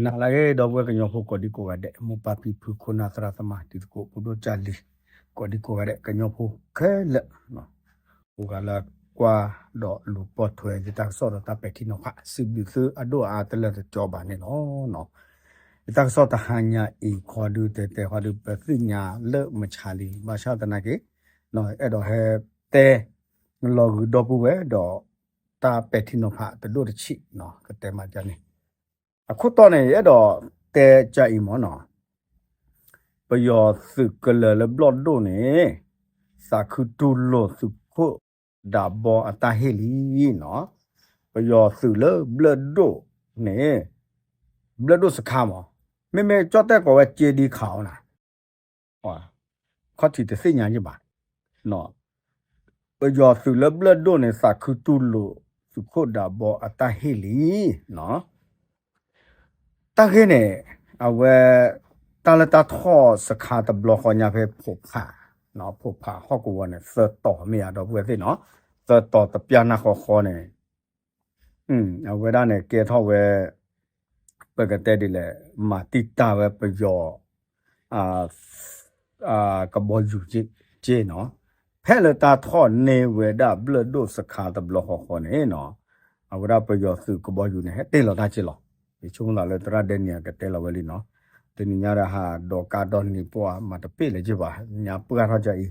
ဟါလၢအဂ့ၤ ဒီပုၢ်ဝဲၢ်ကညီဖိကိးဒံကိးဂၤဒဲး, မိၢ်ပၢ်ဖံဖု ခိၣ်နၢ်သရၣ်သမါ တံၤသကိး ဖိဒိၣ်ကၢ်လံၤ ကိးဒံကိးဂၤဒဲး ကညီဖိခဲလၢာ် အိၣ်ဂၤလၢကွၢ်ဒီးလူၤပိာ်ထွဲ ယတၢ်ကစီၣ်ဒီးတၢ်ပဲာ်ထံနီၤဖး စံးဘျုးသုအဒိၣ်အါတလၢာ်တကၠီဘၣ်န့ၣ်လီၤ. ယတၢ်ကစီၣ်တဟါညါအံၤ ခီဒုတဲတဲခီဒု ပသ့ၣ်ညါလၢမဆါလံ ဘၣ်ဆၣ်သနာ်က့ အဲၣ်ဒိးဟဲတဲ လီၤဂုာ်ဒီပုၢ်ဝဲၢ်ဒီး တၢ်ပဲာ်ထံနီၤဖးတဒိၣ်တဆံး ကတဲမးကန့ၣ် အခိၣ်တီန့ၣ် ယအဲၣ်ဒိးတဲကအံၤမ့ၢ်နီၤ ပယီၤသုးကလၢၤလၢဘျီၣ်ဒိၣ်န့ၣ် သးခုတူၢ်လိာ်သုးခိၣ်ဒးဘီအတၢ်ဟ့ၣ်လံနီၤ. ပယီၤသုးလၢဘျၢၣ်ဒိၣ်န့ၣ် ဘျၢၣ်ဒိၣ်စခါမး မ့မ့ၢ်ကၠီၣ်တဲၣ်ကိးဝဲကၠ့ဒံခးအီၤနၤ ခီၣ်ထံးတသ့ၣ်ညါယဘၣ် ပယီၤသုးလၢဘျၢၣ်ဒိၣ်န့ၣ် သးခုတူၢ်လိာ်သုးခိၣ်ဒးဘီအတၢ်ဟ့ၣ်လံနီၤ. တၢ်ဂ့ၢ်န့ၣ် အဝဲ တၢ်လၢတၢ်ထီၣ်စခါတဘျီဃီညါဖဲဖိးဖး ဖိးဖးဟီၣ်ကဝီၤန့ၣ် သၢတီၤမ့ၢ်ဧါ ဒီပုၢ်ဝဲၢ်သ့ၣ်နီၤ သၢတီၤတပျၢ်နၢ်ဃီဃီန့ၣ် အဝဲဒၣ်န့ၣ်ကဲထီၣ်ဝဲ ပကတဲဒ်လဲၣ် မၤတံာ်တာ်ဝဲပယီၤ ကဘီယူၤက့နီၤ. ဖဲလၢတၢ်ထီၣ်န့ၢ်ဝဲဒၣ်ဘျၢၣ်ဒိၣ်စခါတဘျီဃီဃီန့ၣ်နီၤ အဝဲဒၣ်ပယီၤသုးကဘီယူၤန့ၣ် ဟဲတ့ၢ်လီၤတၢ်က့လီၤ. ယဆိကမိၣ်သးလၢသရၣ်ဒဲနံၤအကတဲလီၤဝဲလံနီၤ တနံၤညါဒီးဟးဒီးကါဒီးနံၤပှၢ်မၤတပ့ၢ်လၢၤက့ဘၣ် ညါပှၢ်ထီၣ်ကၠီ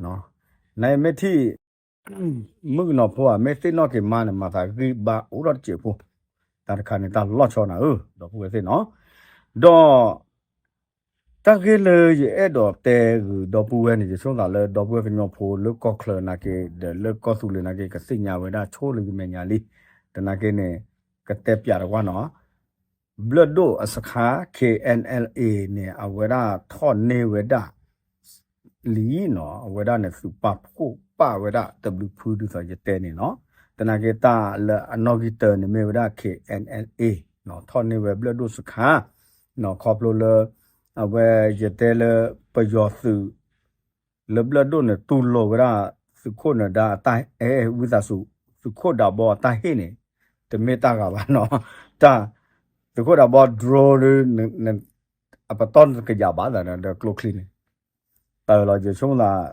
အံၤ နမ့ၢ်ထံၣ် မုၣ်ကနီၤဖိဧါ မ့ၢ်သ့ၣ်နီၣ်က့ၤမါန့ၣ် မၤသးဂံၢ်ဘါအိၣ်ထီၣ်တစဲးဖိ တၢ်တခါန့ၣ် တၢ်လီၤဆီနၤဧၢ ဒီပုၢ်ဝဲၢ်သ့ၣ်နီၤ. ဒီး တၢ်ဂ့ၢ်လၢယအဲၣ်ဒိးတဲဂုာ်ဒီပုၢ်ဝဲၢ်န့ၣ် ယဆိကမိၣ်သးလၢဒီပုၢ်ဝဲၢ်ကညီဖိလၢကီၢ်ချၢနာ်က့ ဒီးလၢကီၢ်သူလ့ၤနာ်က့ ကသ့ၣ်ညါဝဲဒၣ်ဆိလၢယမဲာ်ညါလံ. တနာ်က့န့ၣ် ကတဲပၠးတကွၢ်နီၤ ဘျၢၣ်ဒိၣ်အစခါ K N L A န့ၣ် အဝဲဒၣ်ထီၣ်န့ၢ်ဝဲဒၣ် လံနီၤ အဝဲဒၣ်န့ၣ် သုးပာ်ဖှိၣ်ပာ်ဝဲဒၣ်တဘျုးဖုဒ်သိးယတဲန့ၣ်နီၤ. တနာ်က့တၢ်လၢအနီၣ်ဂံၢ်တၢန့ၣ်မ့ၢ်ဝဲဒၣ် K N L A နီၤ ထီၣ်န့ၢ်ဝဲဘျၢၣ်ဒိၣ်စခါ နီၤ ခီဖျိလၢ အဝဲယတဲလၢ ပယီၤသုး လၢဘျၢၣ်ဒိၣ်န့ၣ် တူၢ်လိာ်ဝဲဒၣ် သုးခိၣ်နၢၤဒါအတၢ်အဲၣ်ဝံသးစူၤ သုးခိၣ်ဒးဘီအတၢ်ဟ့ၣ်န့ၣ် တမ့ၢ်တၢ်ဂၤဘၣ်နီၤ တၢ် သုးခိၣ်ဒးဘီ drone လၢ အပတီၢ်တကယၤဘၣ်သးဒီးကျိချံန့ၣ် တၢ်လီၤယဆိကမိၣ်သး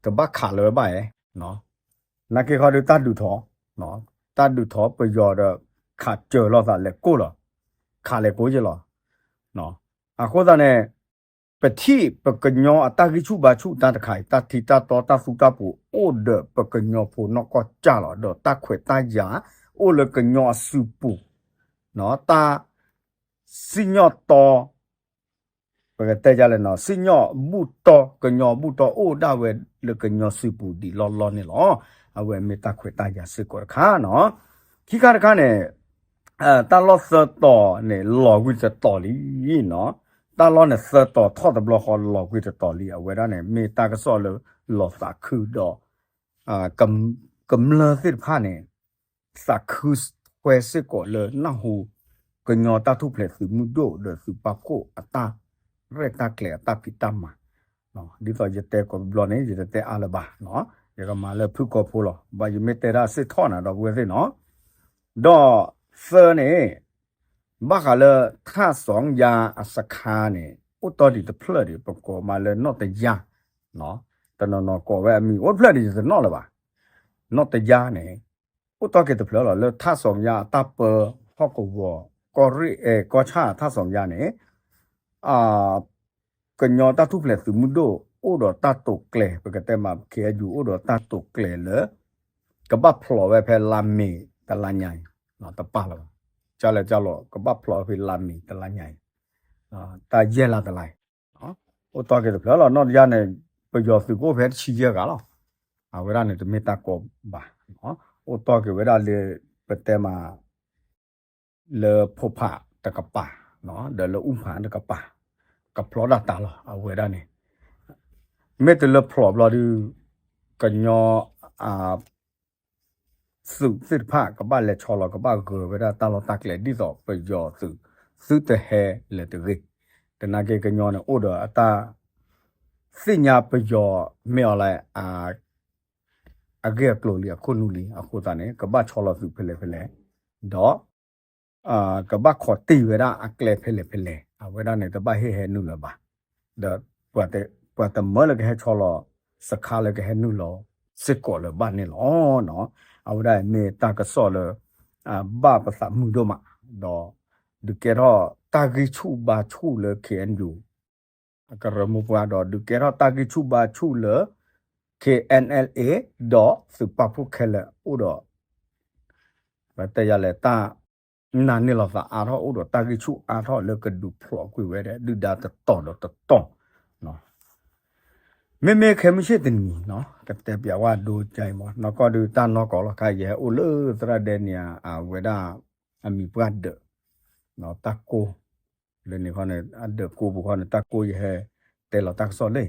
ကဘၣ်ခးလၢၤဝဲဘၣ်ဧါ နာ်က့ခီဒုးတၢ်ဒုးထီၣ် တၢ်ဒုးထီၣ်ပယီၤဒီး ခးစၢၤလိာ်သးလဲၤကိၢ်လီၤ ခးလဲၤကိၢ်ယလီၤ အဃိသတးန့ၣ် ပထံၣ်ပကညီအတၢ်ဂံၢ်ဆူၣ်ဘါဆူၣ်တၢ်တခါအံၤ တၢ်ထံတၢ်တီတၢ်သူတၢ်ပူၤအိၣ်ဒီးပကညီဖိနီၢ်ကီၢ်စၢ်လီၤ ဒီးတၢ်ခွဲးတၢ်ယာ်အိၣ်လၢကညီအစုပူၤ တၢ် စံၣ်ညီၣ်တီ ပကတဲဒ်လဲၣ်နီၤ စံၣ်ညီၣ်ဘူၣ်တီ ကညီဘူၣ်တီအိၣ်ဒၣ်ဝဲလၢကညီစုပူၤဒံးလီၢ်လီၢ်န့ၣ်လီၤ. အဝဲမ့ၢ်တၢ်ခွဲးတၢ်ယာ်စ့ၢ်ကီးတခါနီၤ ခံခါတခါန့ၣ် တၢ်လီၢ်သၢတီၤန့ၣ် လီၤဝံၤတတီၤလံနီၤ တၢ်လီၢ်န့ၣ်သၢတီၤထီၣ်တဘျီဃီလီၤဝံၤတတီၤလံ အဝဲဒၣ်န့ၣ် မ့ၢ်တၢ်ကစီၣ်လၢလီၤသးခုဒီး ကမျၢၢ်သ့ၣ်တဖၣ်န့ၣ် သးခုထွဲစ့ၢ်ကီးလၢနၢ်ဟူ ကညီတၢ်ထူၣ်ဖျဲးသုးမုၢ်ဒိၣ်ဒီးသုးပာ်ဖှိၣ်အတၢ်ရဲၣ်တၢ်ကျဲၤအတၢ်ဖံးတၢ်မၤ ဒ်သိးယတဲကိးဘျီန့ၣ် ယတတဲအါလၢၤဘၣ် ယကမၤလၢဖုၣ်ကိာ်ဖိလီၤ ဘၣ်ယမ့ၢ်တဲဒၣ်စ့ၢ်ထီၣ်နၤဒီပုၢ်ဝဲၢ်သ့ၣ်နီၤ ဒီးသၢန့ၣ် ဘၣ်ဃးလၢထၣ်စီၤယါအစခါန့ၣ် အိၣ်တီၢ်ဒံးတဖျၢၣ်ဒီး ပကိးမးလၢနီၣ်တယါ တနီၤနီၤကိးဝဲအမံၤ အိၣ်တဖျၢၣ်ဒီးယတနီၣ်လၢၤဘၣ် နီၣ်တယါန့ၣ် အိၣ်တီၢ်က့ၤတဖျၢၣ်လီၤ လၢထၣ်စီၤယါအတၢ်ပၢဟီၣ်ကဝီၤ ကီၢ်ရ့ၣ်အဲ ကီၢ်ဆၣ်ထၣ်စီၤယါန့ၣ် ကညီတၢ်ထူၣ်ဖျဲးသုးမုၢ်ဒိၣ် အိၣ်ဒီးတၢ်တိာ်ကျဲၤ ပကတဲမး ခ့ၣ်အဲၣ်ယူၣ် အိၣ်ဒီးတၢ်တိာ်ကျဲၤလၢ ကဘၣ်ဖျိးဝဲဖဲလါမ့ၤတလါညါအံၤ တပာ်လၢၤဘၣ် ကလဲၤကလီၤ ကဘၣ်ဖျိးဝဲဖဲလါမ့ၤတလါညါအံၤ တၢ်ယဲၢ်လါတလါအံၤ အိၣ်တီၢ်က့ၤတဖျၢၣ်လီၤ နီၣ်တယါန့ၣ် ပယီၤသုးကအိၣ်ဖဲတဆံယဲၢ်ဂၤလီၤ အဝဲဒၣ်န့ၣ်တမ့ၢ်တၢ်ကီဘၣ် အိၣ်တီၢ်က့ၤဝဲဒၣ်လၢ ပတဲမး လၢဖိးဖးတကပၤ ဒီးလၢအူဖးတကပၤ ကဖျိးဒၣ်တၢ်လီၤ အဝဲဒၣ်န့ၣ် မ့ၢ်တလၢဖျိးဘျီဒုး ကညီ သုးသ့ၣ်တဖၣ် ကဘၣ်လဲၤဆီလီၤ ကဘၣ်ဂၢၤဝဲဒၣ်တၢ်လီၢ်တၢ်ကျဲ ဒ်သိးပယီၤသုး သုတဟဲလဲၤတဂ့ၤ တနာ်က့ကညီန့ၣ် အိၣ်ဒီးအတၢ် သ့ၣ်ညါပယီၤ မ့ၢ်အီၤလၢ အဂ့ၢ်အကျိၤလံ အခိၣ်နူာ်လံ အဃိသတးန့ၣ် ကဘၣ်ဆီလီၤသုးဖဲလဲၣ်ဖဲလဲၣ် ဒီး ကဘၣ်ခိးတ့ၢ်ဝဲဒၣ်အကျဲဖဲလဲၣ်ဖဲလဲၣ် အဝဲဒၣ်န့ၣ် တဘၣ်ဟ့ၣ်ဟဲနုာ်လၢၤဘၣ်. ဒီးပှၤတမၢလၢကဟဲဆီလီၤ စခါလၢကဟဲနုာ်လီၤစ့ၢ်ကီးလၢၤဘၣ်န့ၣ်လီၤ. အဝဲဒၣ်မ့ၢ်တၢ်ကစီၣ်လၢ ဘၣ်ပသးမုာ်ဒိၣ်မး, ဒီးဒုးကဲထီၣ်တၢ်ဂံၢ်ဆူၣ်ဘါဆူၣ်လၢ K N U အကရၢမိၢ်ပှၢ် ဒီးဒုးကဲထီၣ်တၢ်ဂံၢ်ဆူၣ်ဘါဆူၣ်လၢ K N L A ဒီးသုးပာ်ဖှိၣ်ခဲလၢာ်အိၣ်ဒီး ပတဲယၤလဲၣ် တၢ်နာ်န့ၢ်လီၤသးအါထီၣ် အိၣ်ဒီးတၢ်ဂံၢ်ဆူၣ်အါထီၣ်လၢကဒုးဖျိးကွံာ်ဝဲဒၣ် ဒုၣ်ဒါတတီၤဒီးတတီၤ မ့မ့ၢ်ခဲမုၢ်ဆ့ၣ်တနံၤ ကတဲပျးဝဲဒိကါအံၤမး နီၢ်ကီၢ်ဒုးတၢ်နီၢ်ကီၢ်လီၤခါ ယဟဲအိၣ်လၢသရၣ်ဒဲနံၤ အဝဲဒၣ်အမံၤပှၢ်ဒၢး တၢ်ကိၢ် လၢန့ၣ်ခီန့ၣ် အဒၢးကိၢ်ပူၤခီန့ၣ် တၢ်ကိၢ်ယဟဲတဲလီၤတၢ်ကစီၣ်လၢ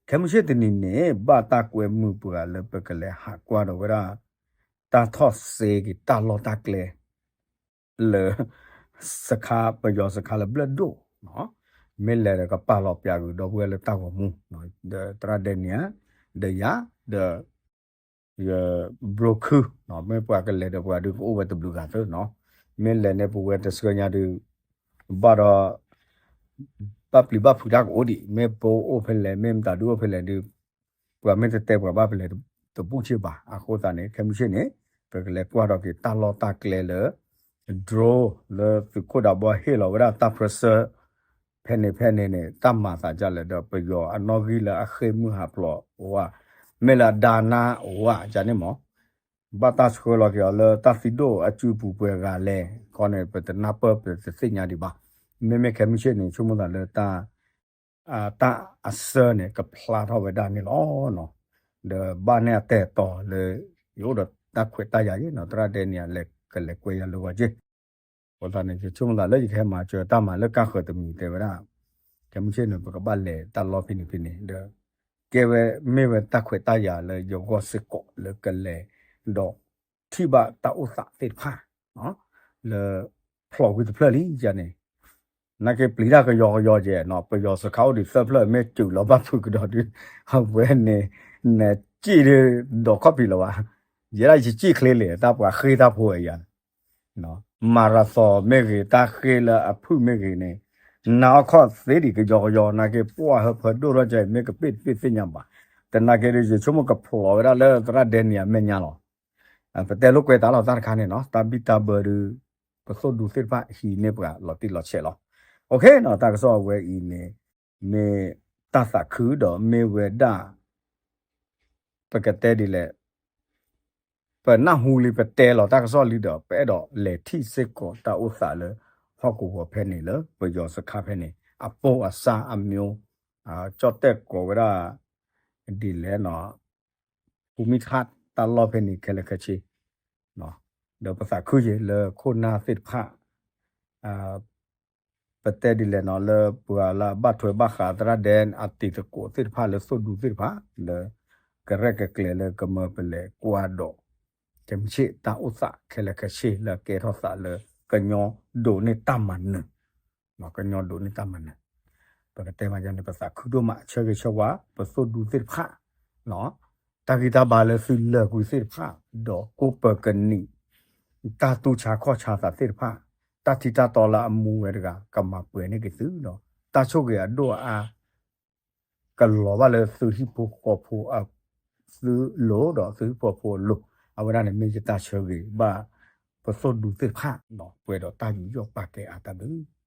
ခဲမုၢ်ဆ့ၣ်တနံၤန့ၣ် ဘၣ်တၢ်ကွဲမုာ်ပှၤလၢပကလဲၤဟးကွၢ်ဒီးဝဲဒၣ် တၢ်ထီၣ်စ့က့ၤတၢ်လီၢ်တၢ်ကျဲ လၢ စခါ ပယီၤစခါလၢဘျၢၣ်ဒိၣ် မ့ၢ်လဲၤဒီးကပာ်လီၤပျးကွံာ်ဒီပုၢ်ဝဲၢ်လၢတၢ်ဂီၤမူ ဒီးသရၣ်ဒဲနံၤ ဒီးယၤ ဒီး ယဘျိခု မ့ၢ်ပှၤကလဲၤဒီးပှၤဒုးကအိၣ်ဝဲတဘျုးဂၤသၢနီၤ မ့ၢ်လဲၤန့ၣ်ပဝဲတဆှၢညါဒုး ဘၣ်ဒီး ဘၣ်ပျံၤဘၣ်ဖုးတၢ်ကအိၣ်ဒံး မ့ၢ်ပအိၣ်ဖဲလဲၣ် မ့ၢ်မတၤဒုးအိၣ်ဖဲလဲၣ်ဒုး ပှၤမ့ၢ်တတဲပှၤဘၣ်ဖဲလဲၣ်တဘူၣ်ဆ့ဘၣ် အဃိသတးန့ၣ် ခဲမုၢ်ဆ့ၣ်န့ၣ် ပကလဲၤကွၢ်ဒီးက့ၤတၢ်လီၢ်တၢ်ကျဲလၢ drone လၢသုးခိၣ်ဒးဘီဟ့ၣ်လီၤဝဲဒၣ်တၢ် pressure ဖဲန့ၣ်ဖဲန့ၣ်န့ၣ် တၢ်မၤသးဒ်လဲၣ်ဒီး ပယီၤအနီၣ်ဂံၢ်လၢအဃ့ၢ်မုၢ်ဟးဖျိးအိၣ်ဧါ မ့ၢ်လၢအဒါနါအိၣ်ဧါ ဒ်န့ၣ်မး ဘၣ်တၢ်ဆှၢလီၤက့ၤအီၤလၢတၢ်သံဒိၣ်အစုပူၤပှဲၤဂၤလဲၣ် ခီန့ၣ် ပတနၢ်ပၢၢ်ပတသ့ၣ်ညါဒံးဘၣ်. မ့မ့ၢ်ခဲမုၢ်ဆ့ၣ်န့ၣ် ဆိကမိၣ်သးလၢ တၢ်အဆၢန့ၣ် ကဖျါထီၣ်ဝဲဒၣ်န့ၣ်လီၤ. ဒီးဘၣ်န့ၣ်အတဲာ်တီၤလၢ ယအိၣ်ဒီးတၢ်ခွဲးတၢ်ယာ်ယ့ၣ်နီၤ သရၣ်ဒဲနံၤ ကလဲၤကွဲယၤလၢဂီၤက့ၢ် အဃိသတးန့ၣ် ယဆိကမိၣ်သးလၢယကဟဲမၤစၢၤတၢ်မၤလၢကါဃၢၤတမံၤတဲဝဲဒၣ် ခဲမုၢ်ဆ့ၣ်န့ၣ် ပကဘၣ်လဲၤတၢ်လီၢ်ဖဲန့ၣ်ဖဲန့ၣ် ဒီး ကဲဝဲမ့ၢ်ဝဲတၢ်ခွဲးတၢ်ယာ်လၢယဂီၢ်စ့ၢ်ကီးလၢကလဲၤ ဒီးထံၣ်ဘၣ်တၢ်အိၣ်သးသ့ၣ်တဖၣ် လၢဖျိးကွံာ်တဖျၢၣ်လံယၤန့ၣ် နာ်က့ပျံၤတၢ်ကယီကယီကဲနီၤ ပယီၤစခါအိၣ်ဒံးသၢဖျၢၣ် မ့ၢ်စူးလီၤဘၣ်ဖုးကဒီးဒုး အဝဲန့ၣ် နစံၣ်ဒုးဒီးခီၣ်ဖံးလၢၤဘၣ် ယဲဒၣ်ယစံၣ်ချ့လံ တၢ်ပှၤဃ့ၢ်တၢ်ဖိဝဲယၤ မၤရၤသီမ့ၢ်ဂ့ၤ တၢ်ဃ့ၢ်လၢအဖုၣ်မ့ၢ်ဂ့ၤန့ၣ် နၤအီခီၣ်သ့ဒံးကယီကယီ နာ်က့ပှၢ်ဟၢဖၢဒိၣ်ထီၣ်ကဲအံၤ မ့ၢ်ကပ့ၢ်တပ့ၢ်သ့ၣ်ညါဘၣ်. တနာ်က့ဒုး ယဆိကမိၣ်ကဖျိးဝဲဒၣ်လၢသရၣ်ဒဲနံၤအမဲာ်ညါလီၤ. ပတဲလိာ်ကွဲတၢ်လီၤတၢ်တခါန့ၣ်နီၤ တၢ်ဘံၣ်တၢ်ဘၢဒုး ပသိၣ်ဒူသ့ၣ်တဖၣ်ဟံးန့ၢ်ပှၤလီၤတံၢ်လီၤဆဲးလီၤ. အိၣ်ခ့နီၤ တၢ်ကစီၣ်အဝဲအံၤန့ၣ် မ့ၢ်တၢ်သးခုဒီးမ့ၢ်ဝဲဒၣ် ပကတဲဒ်လဲၣ် ပနၢ်ဟူလံ ပတဲလီၤတၢ်ကစီၣ်လံဒီး ပအဲၣ်ဒိးလဲၤထံၣ်စ့ၢ်ကီးတၢ်အိၣ်သးလၢ ဟီၣ်ကဝီၤဖဲန့ၣ်လၢ ပယီၤစခါဖဲန့ၣ် အပိၢ်အစါအမံၤ ကၠီၣ်တဲၣ်ကိးဝဲဒၣ် ဒ်လဲၣ်နီၤ ဖူမံထၣ်တၢ်လီၢ်ဖဲန့ၣ်ခဲလၢာ်ခဲဆ့ ဒီးပသးခုယံာ်လၢခိၣ်နၢ်သ့ၣ်တဖၣ် ပတဲဒ်လဲၣ်နီၤ လၢပှၤလၢအဘၣ်ထွဲဘၣ်ဃးသရၣ်ဒဲအတံၤသကိးသ့ၣ်တဖၣ်လၢသိၣ်ဒူသ့ၣ်တဖၣ် လၢကရဲၣ်ကကျဲၤလၢကမၢပလဲၤကွၢ်ဒီး ကမ့ၢ်ဆ့ၣ်တၢ်အိၣ်သးခဲလၢာ်ခဲဆ့လၢကဲထီၣ်သးလၢ ကညီဒိးန့ၢ်တၢ်မၤနၢၤ ကညီဒိးန့ၢ်တၢ်မၤနၢၤ ပကတဲမးယၤန့ၣ် ပသးခုဒိၣ်မး ဆၢဂ့ၤဆၢဝါ ပသိၣ်ဒူသ့ၣ်တဖၣ် တၢ်ဂံၢ်တၢ်ဘါလၢသုလၢာ်ကွံာ်သ့ၣ်တဖၣ် ဒီးကိးပၢၤကနံၣ် တၢ်တူၢ်ဆါခီၣ်ဆါသးသ့ၣ်တဖၣ် တၢ်ထံတၢ်တီလၢအမူဝဲတဂၤ ကမၤပှဲၤန့ၢ်က့ၤသုဒီး တၢ်ဆိၣ်ဂ့ၤအဒိၣ်အအါ ကလီၤဘၣ်လၢသုဟံၣ်ဖိဃီဖိအသုလိၤဒီးသုဟံၣ်ဖိဃီဖိအလိၤ အဝဲဒၣ်န့ၣ်မ့ၢ်ယတၢ်ဆၢဂ့ၤဘၣ် ပသိၣ်ဒူသ့ၣ်တဖၣ် ပှဲၤဒီးတၢ်ယူးယီၣ်ပာ်ကဲအါတၢ်ဘျုး